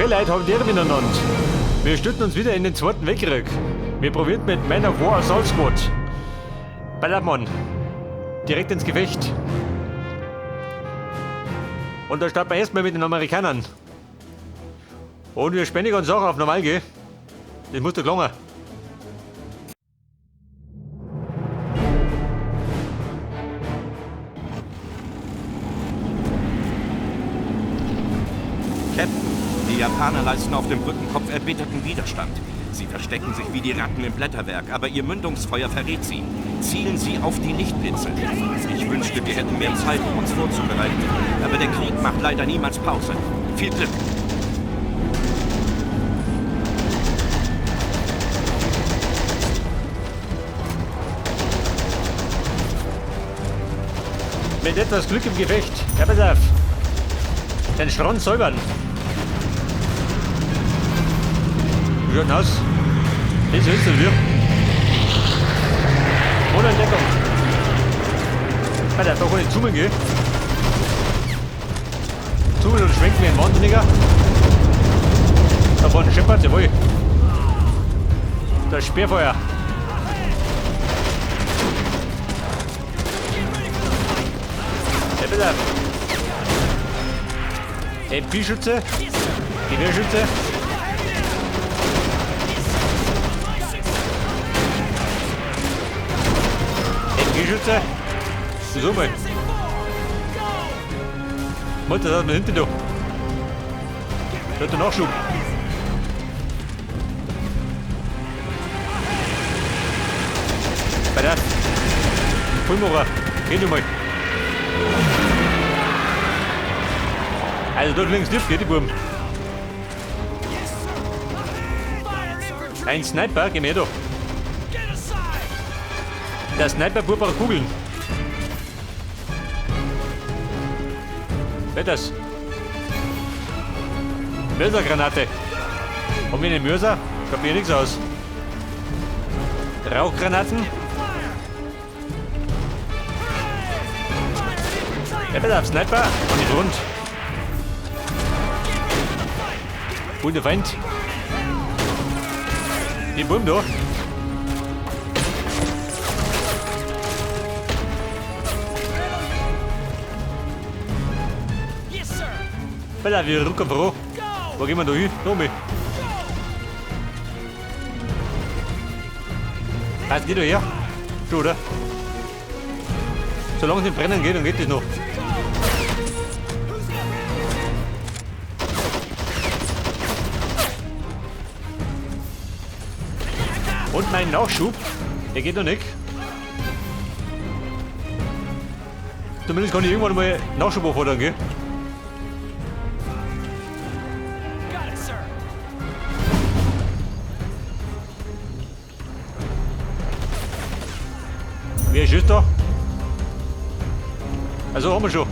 Okay Leute, haben die miteinander. Wir stürzen uns wieder in den Zweiten Weltkrieg. Wir probieren mit Man of War Assault Squad. Ballermann. Direkt ins Gefecht. Und da starten wir erstmal mit den Amerikanern. Und wir spenden uns auch auf normal, gell? Das muss doch gelungen. Captain, die Japaner leisten auf dem Brückenkopf erbitterten Widerstand. Sie verstecken sich wie die Ratten im Blätterwerk, aber ihr Mündungsfeuer verrät sie. Zielen Sie auf die Lichtblitze. Ich wünschte, wir hätten mehr Zeit, um uns vorzubereiten. Aber der Krieg macht leider niemals Pause. Viel Glück! Mit etwas Glück im Gefecht. Ja, pass auf. Den Strand säubern. Wie schaut denn aus? Das ist es wir. Ohne Entdeckung. Alter, da kann ich zoomen gehen. Zoomen und schwenken wie ein Wahnsinniger. Da vorne scheppert, jawohl. Das Sperrfeuer. Ja, bitte. MP-Schütze, Gewehrschütze. MP-Schütze. So mal. Mutter, da hat man hinten da. Da hat der Nachschub. Bei der Vollmacher. Geh du mal. Also dort links dürft geht die Buben. Ein Sniper, geh mir da. Der Sniper-Bub braucht Kugeln. Wer das? Mörsergranate. Haben wir einen Mörser? Schaut mir nichts aus. Rauchgranaten. Ja, pass auf, Sniper. Und die Front. Und der Feind. Die Buben da. Pass auf, wir rücken vor. Wo gehen wir da hin? Da mal. Passt geht da her. Schon, oder? Solange es nicht brennen geht, dann geht das noch. Und mein Nachschub, der geht noch nicht. Zumindest kann ich irgendwann mal Nachschub anfordern, gell? Wer schießt da? Also haben wir schon.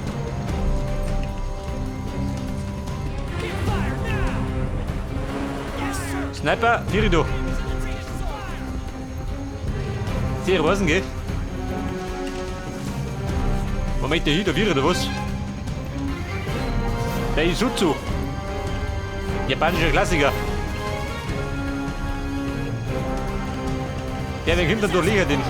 Sniper, Virido. Sehr Rosen, gell? Moment, der hier, der Viri, oder was? Der Isuzu. Japanischer Klassiker. Der, der kommt dann durch Liga, den.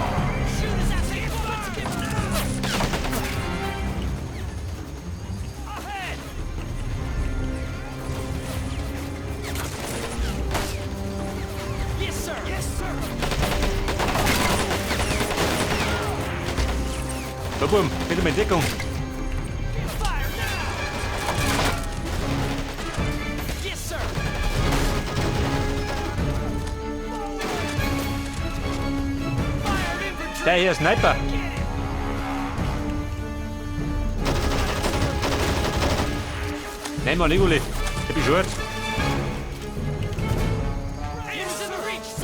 Da, Buben, bitte mit Deckung. Der hier, Sniper. Nein, mal, Liguli. Ich bin schon.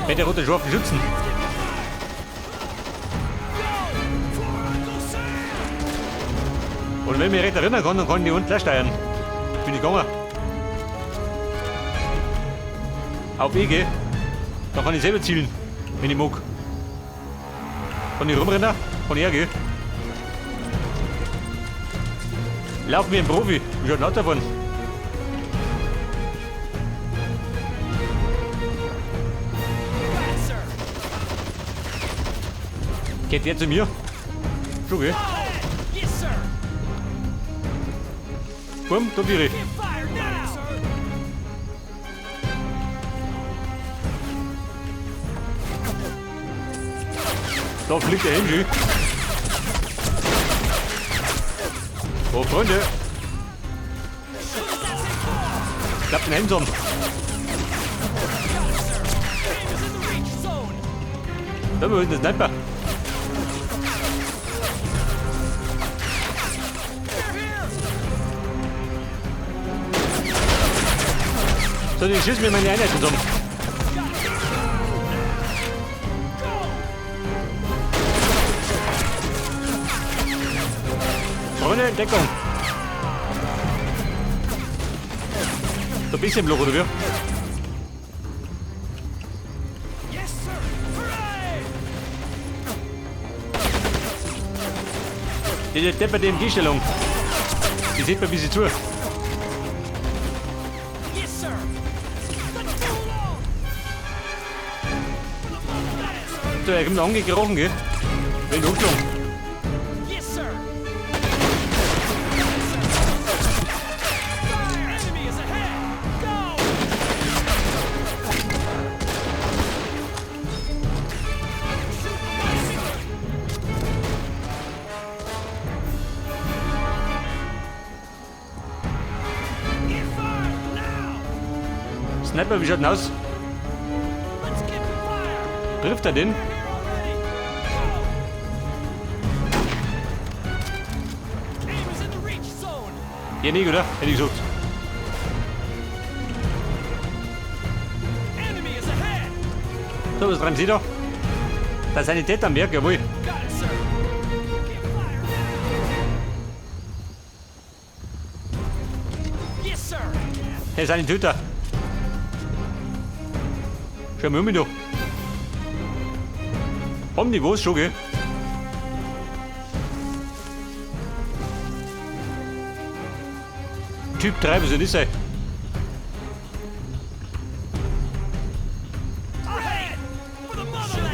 Bitte rote scharfen Schützen. Und wenn ich mich recht erinnern kann, dann kann ich die unten gleich steuern. Bin ich gegangen. Auf EG. Da kann ich selber zielen, wenn ich mag. Kann ich rumrennen? Kann ich hergehen? Laufen wie ein Profi. Wie schaut denn davon? Geht der zu mir? Schon, gell? Komm, da bin ich. Da fliegt der hin, schön. Oh, Freunde. Klappt den Helm. Da, wo ist der Sniper? So, die schießen mir meine Einheiten zusammen. Freunde, Deckung. So ein bisschen im Loch, oder wie? Diese depperte MG-Stellung. Die sieht mir ein bisschen zu. So, er kommt angekrochen, gell? Wenn hochgezogen. Sniper, wie schaut denn aus? Trifft er den? Hier nicht, oder? Hätte ich gesagt. So, was treiben Sie da? Da ist Sanitäter am Werk, jawohl. Hey, Sanitäter. Schau mal um mich da. Haben die was schon, gell? Typ 3, was soll das sein?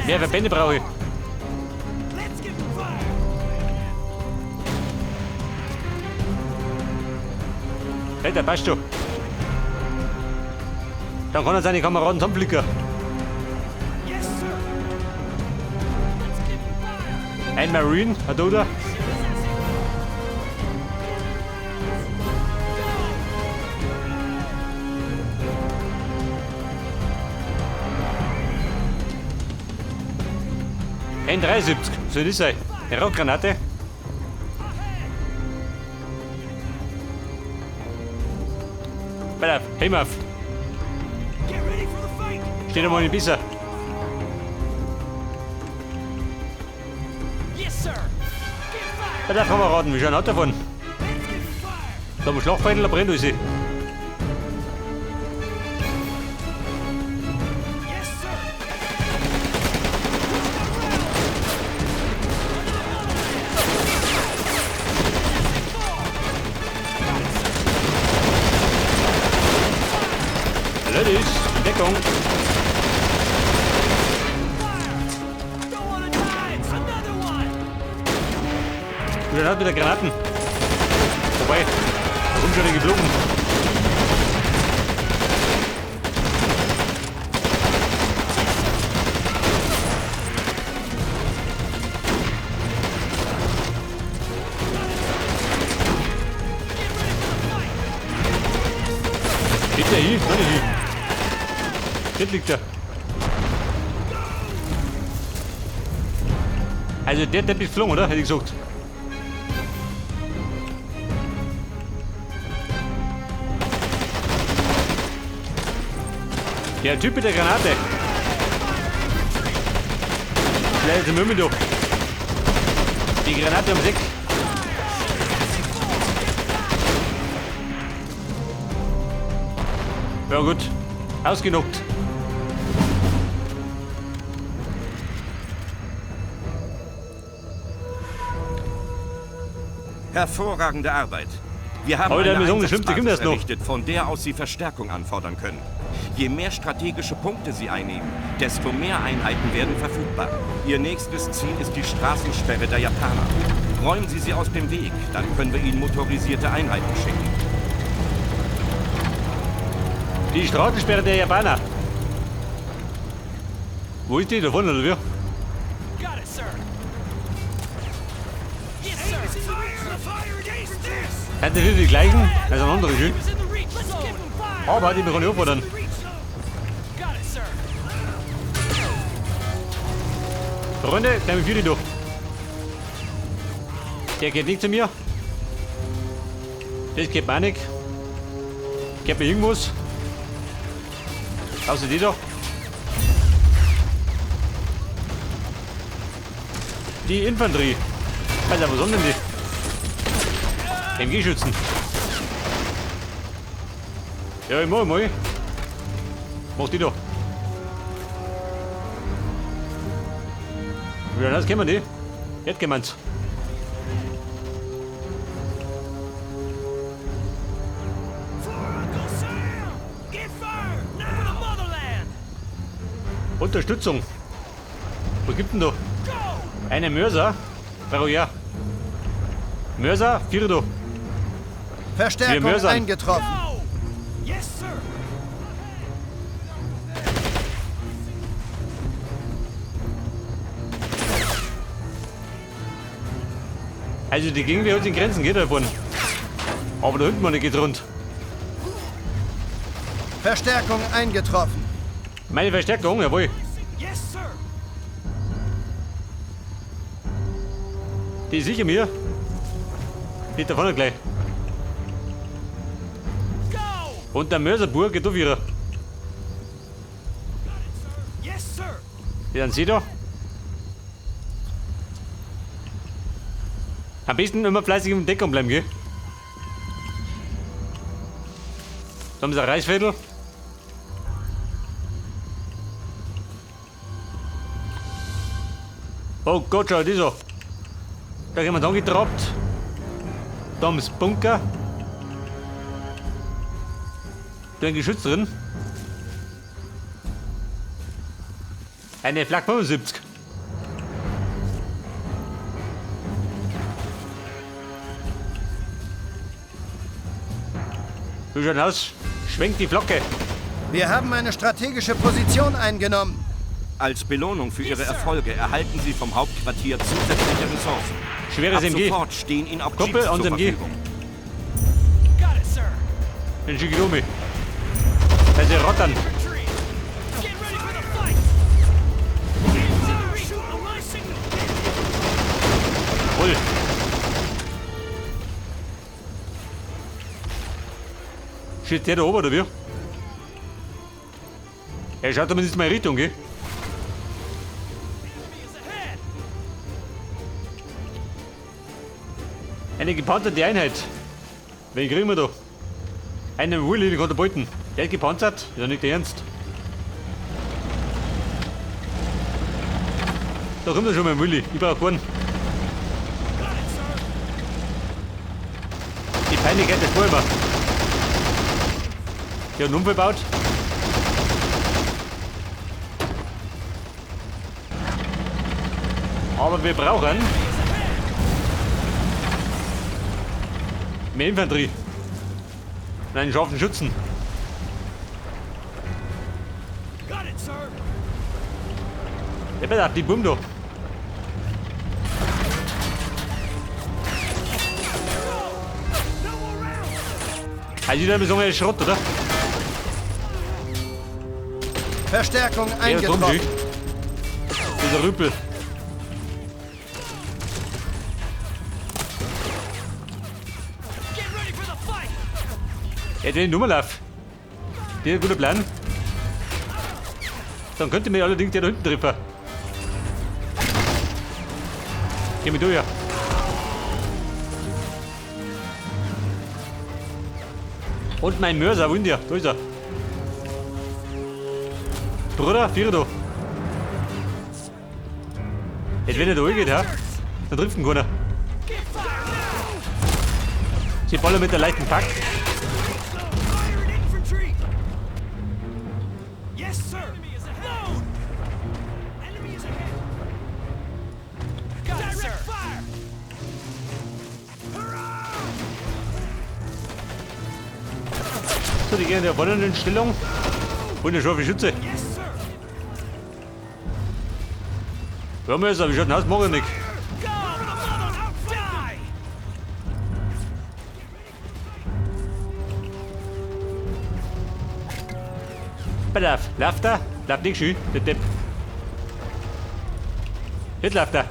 Mehr Verbände brauche ich. Hey, der passt schon. Dann kann er seine Kameraden zusammenflicken. Ein Marine, ein Toter. Ein 73, soll das sein? Eine Rauchgranate. Pass auf, Helm auf. Steht einmal ein bisschen. Pass auf, Kameraden, wie schauen aus davon? Da am Schlachtfeld, da brennt alles. Ladies, Deckung. Wieder hat mit der Granaten. Vorbei. Da sind schon geflogen. Geht der hin? Noch nicht hin. Dort liegt er. Also der ist geflogen, oder? Hätte ich gesagt. Der Typ mit der Granate. Leider sind wir doch. Die Granate am Eck. Ja gut. Ausgenockt. Hervorragende Arbeit. Wir haben Heute eine haben wir so eine Einsatzbasis kommt erst noch. errichtet, von der aus Sie Verstärkung anfordern können. Je mehr strategische Punkte Sie einnehmen, desto mehr Einheiten werden verfügbar. Ihr nächstes Ziel ist die Straßensperre der Japaner. Räumen Sie sie aus dem Weg, dann können wir Ihnen motorisierte Einheiten schicken. Die Straßensperre der Japaner. Wo ist die? Da vorne, oder wie? Sind das wieder die gleichen? Das ist ein anderer Schild. Aber die kann ich auffordern. Freunde, gleich mit Fury durch. Der geht nicht zu mir. Das geht mir auch nicht. Geht mir irgendwas. Außer die da. Die Infanterie. Alter, was sind denn die? MG-Schützen. Ja, ich mach mal. Mach die da. Wie das kennen wir die? Jetzt kennen wir's. Unterstützung. Was gibt denn da? Eine Mörser. Ja. Mörser, vier da. Verstärkung eingetroffen. Also die Gegenwehr hat in Grenzen, geht davon. Aber da hinten mal geht rund. Verstärkung eingetroffen. Meine Verstärkung, jawohl. Die ist sicher mir. Die da vorne gleich. Und der Mörserburg geht auch wieder. Die sind sie da. Am besten immer fleißig im Deckung bleiben, gell? Da haben sie ein Reisviertel. Oh Gott, schau das an. Da ist jemand angetrappt. Da haben sie Bunker. Da ein Geschütz drin. Eine Flak 75. Wie schaut aus? Schwenkt die Flocke. Wir haben eine strategische Position eingenommen. Als Belohnung für Ihre Erfolge erhalten Sie vom Hauptquartier zusätzliche Ressourcen. Schweres Ab MG. sofort stehen Ihnen auch Kumpel Jeeps und zur MG. Verfügung. Den Shigirumi. Also Rottern. Voll. Steht der da oben, oder wie? Er schaut zumindest mal in Richtung, gell? Eine gepanzerte Einheit. Wen kriegen wir da? Einen Willy, den kann er beuten. Der ist gepanzert? Ist ja nicht ernst. Da kommt er schon mein Willy. Ich brauche keinen. Die Peinlichkeit des Bäumer. Der hat einen Unfall gebaut. Aber wir brauchen mehr Infanterie. Und einen scharfen Schützen. Ja, pass auf, die Bum da. Also, ich würde sagen, er ist Schrott, oder? Verstärkung Ja, eingetroffen. Dieser Rüppel. Ja, den Nummerlauf. Der ist ein guter Plan. Dann könnte mir allerdings der da hinten treffen. Geh mit durch, ja. Und mein Mörser, wo ist der? Da ist er. Bruder, vier da. Jetzt wenn er da geht, ja? Dann trifft ihn keiner. Sie ballern mit der leichten Pack. So, die gehen in der wonnenen Stellung. Und eine scharfe Schütze. Ja, mir ist aber schon aus, mag ich nicht. Pass auf, läuft er? Läuft nicht schön, der Depp. Jetzt läuft er.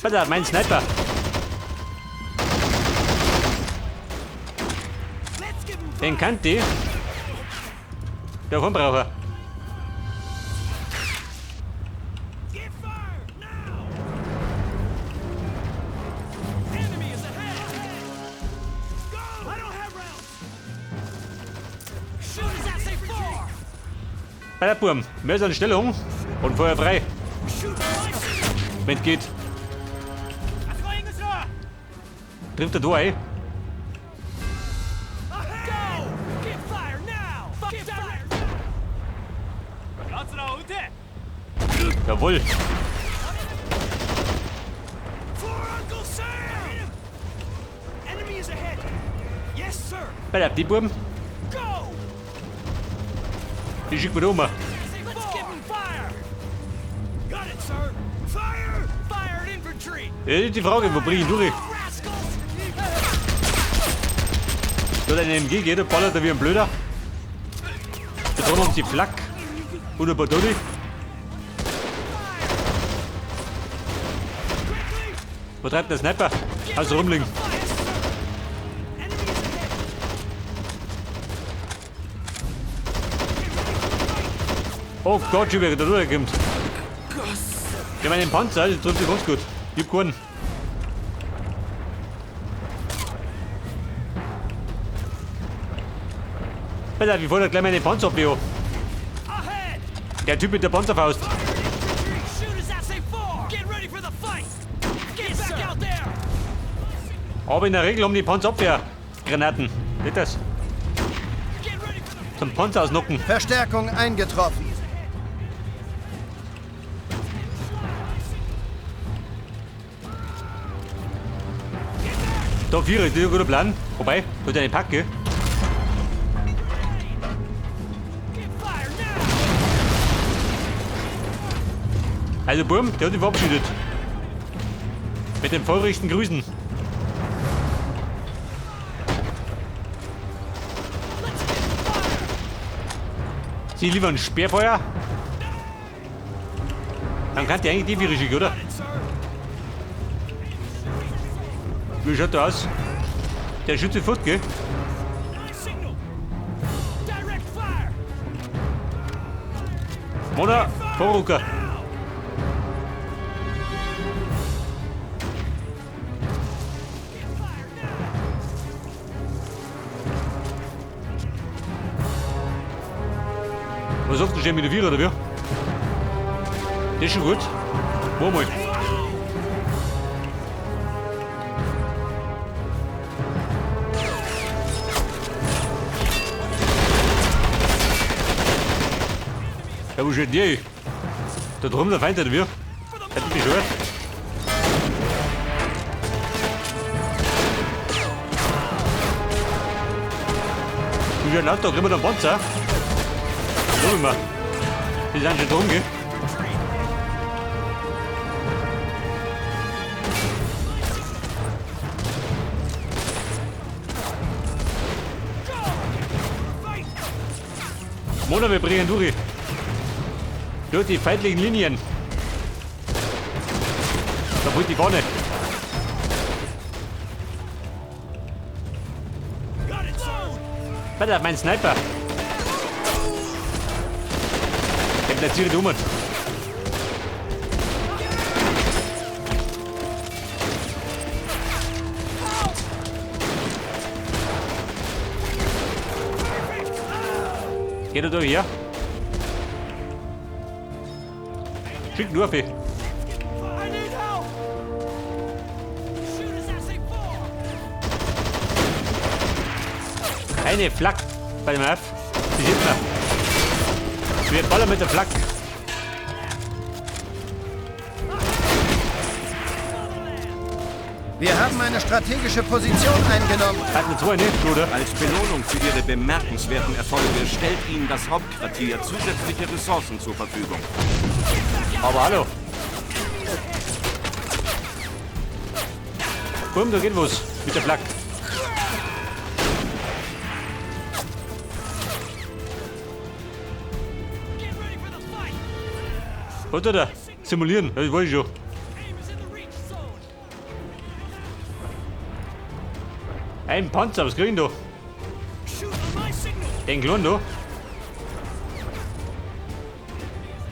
Pass auf, mein Sniper. Den kannt die. Der Braucher. Bei der Burm, wir sind in Stellung und Feuer frei. Wenn's geht. Trifft er da ein? Jawohl. Bei der die Burm. Die schickt mir da um. Ja, die Frage, wo bring ich durch? Da hat eine MG geht, der ballert da wie ein Blöder. Da drin haben sie Flak. Und ein paar Tode. Wo treibt der Sniper? Also rumliegen. Oh Gott, schon wieder da durchkommt. Ich meine, den Panzer, das trifft sich ganz gut. Ich hab keinen. Pass auf, ich fahr da gleich meine Panzerabwehr an. Der Typ mit der Panzerfaust. Aber in der Regel haben die Panzerabwehr-Granaten. Nicht das? Zum Panzer ausnocken. Verstärkung eingetroffen. Da Vierer, das ist ein guter Plan. Wobei, da hat eine Packe. Also Burm, der hat sich verabschiedet. Mit den feurigsten Grüßen. Sie liefern Sperrfeuer? Dann kann die eigentlich die Vierer schicken, oder? Wie schaut der aus? Der Schütze fort, gell? Mona, Vorrucker. Was sagst du schon mit der Vierer, oder wie? Das ist schon gut. Wo mal. Ja, wo steht der? Da drüben der Feind, oder wie? Hat mich beschwert. Wie ein Auto, kriegen wir da einen Panzer? Schau mal. Die sind schon drum, gell? Mona, wir bringen durch. Durch die feindlichen Linien. Da holt die Fahne. Warte, mein Sniper. Der platziert um. Geht er durch hier? Schick nur auf. Eine Flak bei dem F. Die sieht man. Wir ballern mit der Flak. Wir haben eine strategische Position eingenommen. Hatten zwei nicht, oder? Als Belohnung für Ihre bemerkenswerten Erfolge stellt Ihnen das Hauptquartier zusätzliche Ressourcen zur Verfügung. Aber hallo. Bumm, da geht was mit der Flak. Was tut er? Simulieren, das weiß ich schon. Ein Panzer, was krieg ich da? Den Klon da.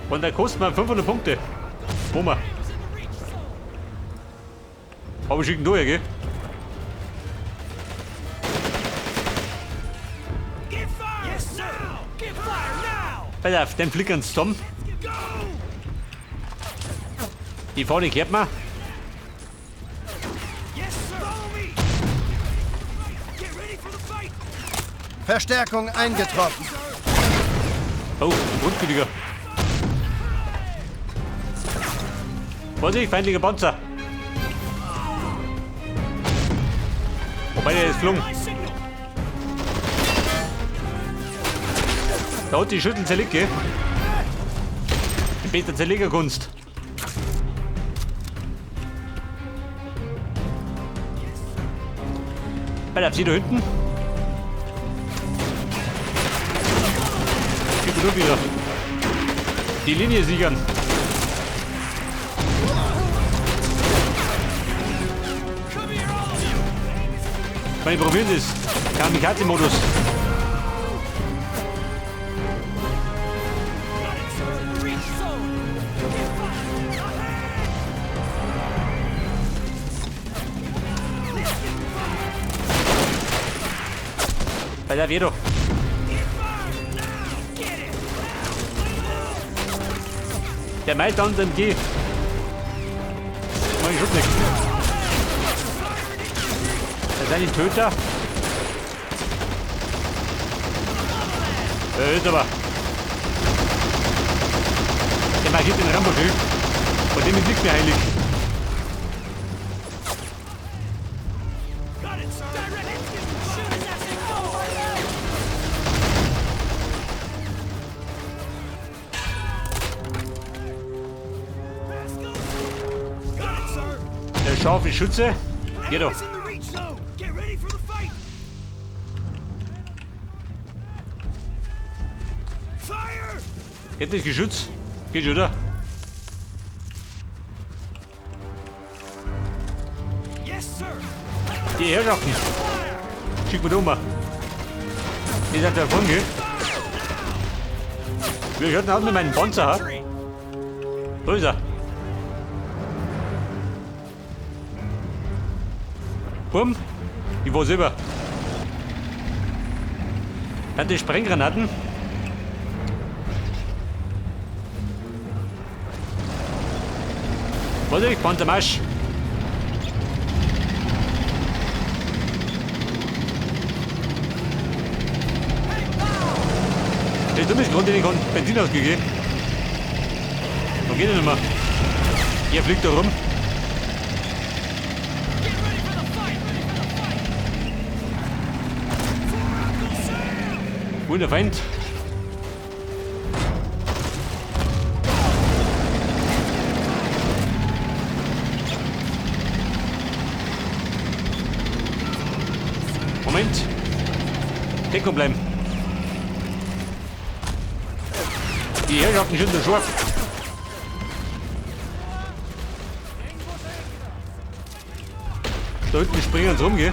Und der kostet mir 500 Punkte. Bummer. Aber schicken durch, gell? Pass auf, den flickern zusammen. Die vorne kehrt man. Verstärkung eingetroffen. Oh, Grundgütiger. Vorsicht, feindlicher Panzer. Wobei, der ist geflogen. Da hat die Schüttel zerlegt, gell? Die beste Zerlegerkunst. Bleib sie da hinten. Gib mir wieder. Die Linie sichern. Wir probieren das. Kamikaze-Modus. Bei der Vedo. Der meint an dem G. Mach ich schon nicht. Da sind die Töter. Ist aber. Der markiert den Rambo schön. Von dem ist nichts mehr heilig. Der scharfe Schütze. Geht doch. Geht das Geschütz? Geht schon, oder? Die Herrschaften. Schick mir da um. Die sind davon, gell? Wir hörten auch mit meinem Panzer, ha? Da ist er. Bumm. Ich war selber. Dann die Sprenggranaten. Vorsicht, Panzermarsch. Das ist dummes Grund, den ich Benzin ausgegeben. Da geht er nicht mehr. Er fliegt da rum. Wo ist der Feind? Moment. Deckung bleiben. Die Herrschaften sind so scharf. Da hinten springen sie rum, gell?